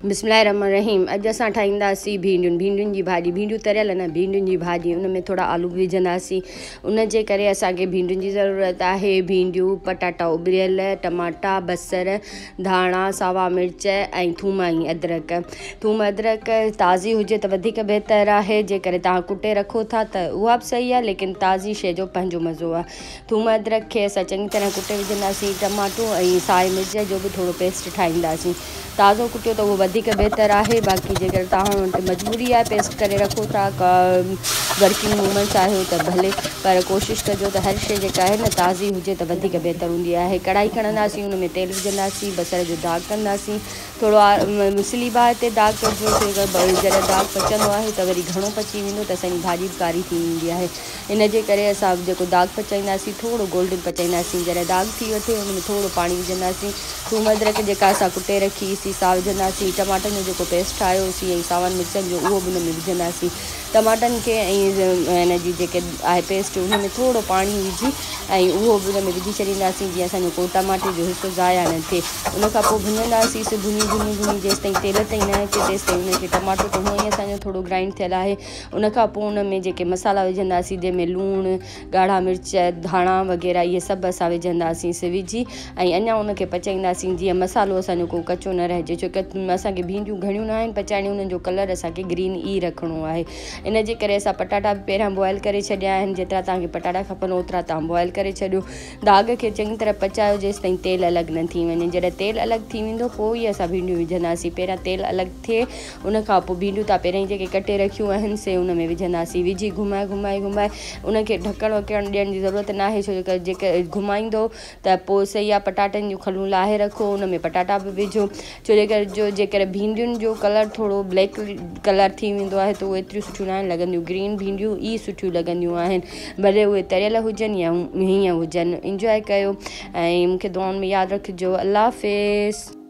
بسم الله الرحمن الرحيم اڄ اسان ٺاهينداسين ڀينڊيون ڀينڊين جي ڀاڄي ڀينڊيون تريل نه ڀينڊين جي ڀاڄي ان ۾ ٿورا آلو به وجهنداسين ان جي ڪري اسانکي ڀينڊين جي ضرورت آهي ڀينڊيون پٽاٽا اٻريل ٽماٽا بصر ڌاڻا ساوا مرچ ۽ ٿوم ۽ ادرڪ ٿوم ادرڪ تازي هجي ته وڌيڪ بهتر آهي جيڪڏهن توهان ڪٽي رکو ٿا ته اها به صحيح آهي ليڪن تازي شيء جو پنهنجو مزو آهي ٿوم ادرڪ کي اسان چڱي طرح ڪٽي وجهنداسين ٽماٽو ۽ سائي مرچ جو به ٿورو پيسٽ ٺاهينداسين تازو ڪٽيو ته اهو وڌيڪ بهتر آهي باقي جيڪر توهان وٽ مجبوري آهي پيسٽ ڪري رکو ٿا ڪا ورڪنگ وومنس آهيو ته ڀلي پر ڪوشش ڪجو ته هر شي جيڪا آهي نه تازي هجي ته وڌيڪ بهتر هوندي آهي ڪڙهائي کڻنداسين ان ۾ تيل وجهنداسين بصر جو داغ ڪنداسين ٿورو مسلي باهه تي داغ ڪجو جڏهن داغ پچندو آهي ته وري گهڻو پچي ويندو ته اسان جي ڀاڄي به ڪاري ٿي ويندي آهي ان جي ڪري اسان جيڪو داغ پچائينداسين ٿورو گولڊن پچائينداسين جڏهن داغ ٿي وٺي ان ۾ ٿورو پاڻي وجهنداسين ٿوم ادرڪ جيڪا اسان ڪٽي رکي سي سا وجهنداسين، ٽماٽن جو جيڪو پيسٽ ٺاهيو سين ۽ ساون مرچن جو اهو به ان ۾ وجهنداسين. ٽماٽن کي ۽ ان جي جيڪي آهي پيسٽ ان ۾ ٿورو پاڻي وجهي ۽ اهو به ان ۾ وجهي ڇڏينداسين جيئن اسان جو ڪو ٽماٽي جو حصو ضايع نه ٿئي. ان کان پوء ڀڃنداسين سي ڀڃي ڀڃي ڀڃي جيستائين تيل تائين نه اچي تيستائين ان کي ٽماٽو ته هونئن ئي اسان جو ٿورو گرائنڊ ٿيل آهي ان کان پوء ان ۾ جيڪي مصالحا وجهنداسين جنهن ۾ لوڻ ڳاڙها مرچ، ڌاڻا وغيره اهي سڀ اسان وجهنداسين سي وجهي ۽ اڃا ان کي پچائينداسين جيئن مصالحو اسان جو ڪو ڪچو نه رهجي ڇو ته اسان کي ڀينڊيون گهڻيون نه آهن پچائڻيون انهن جو ڪلر اسان کي گرين ئي رکڻو آهي ان جي ڪري اسان پٽاٽا به پهريان بوائل ڪري ڇڏيا آهن جيترا توهان کي پٽاٽا کپن اوترا توهان بوائل ڪري ڇڏيو داغ کي چڱي طرح پچايو جيستائين تيل الڳ نه ٿي وڃي جڏهن تيل الڳ ٿي ويندو پوء ئي اسان ڀينڊيون وجهنداسين پهريان تيل الڳ ٿئي ان کان پوء ڀينڊيون تان پهريائين جيڪي ڪٽي رکيون آهن سي ان ۾ وجهنداسين وجهي گهمائي گهمائي گهمائي ان کي ڍڪڻ وڪڻ ڏيڻ جي ضرورت ناهي ڇو جو جيڪي گهمائيندو ته پوء صحيح آهي پٽاٽن جون کلون لاهي رکو ان ۾ پٽاٽا به وجهو ڇو جي ڪري جو جيڪڏهن ڀينڊين جو ڪلر ٿورو بليڪ ڪلر ٿي ويندو آهي ته اهي ايتريون سٺيون ناهن لڳنديون گرين ڀينڊيون ئي سٺيون لڳنديون آهن ڀلي اهي تريل هجن يا هيئن هجن انجواء ڪيو ۽ مون کي دعائن ۾ ياد رکجو الله حافظ.